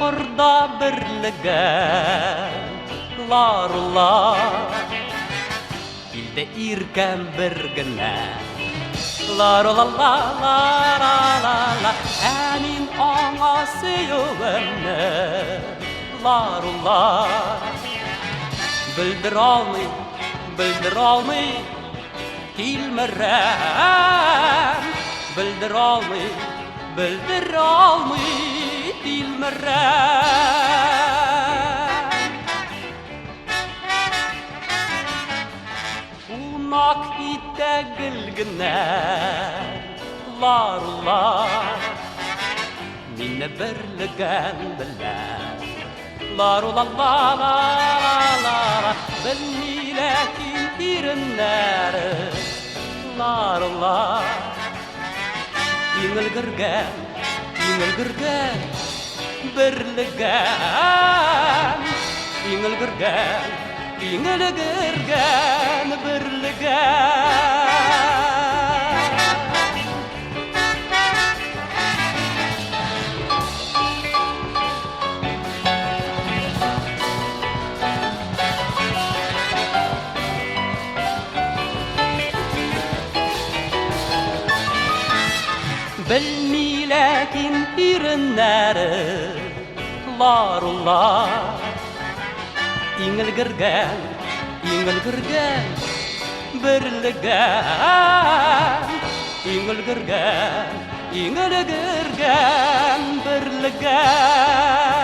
чокырда берлегән. Ларула. Килде иркәм бер генә. Ларула ла ла ла ла ла. Ә мин аңа сөюемне. Ларула. Белдерә алмый, белдерә алмый. Тилмерәм. Белдерә алмый, белдерә алмый. Тилмерәм. Кунак итә гел генә. Ларула. Мине берлегән белән. Ларула ла ла ла ла. Белми ләкин иреннәре. Ларула. Иң өлгергән, иң өлгергән берлегән. Иң өлгергән, иң өлгергән берлегән. Белми ләкин иреннәре. Ларула. Иң өлгергән, иң өлгергән берлегән. Иң өлгергән, иң өлгергән берлегән.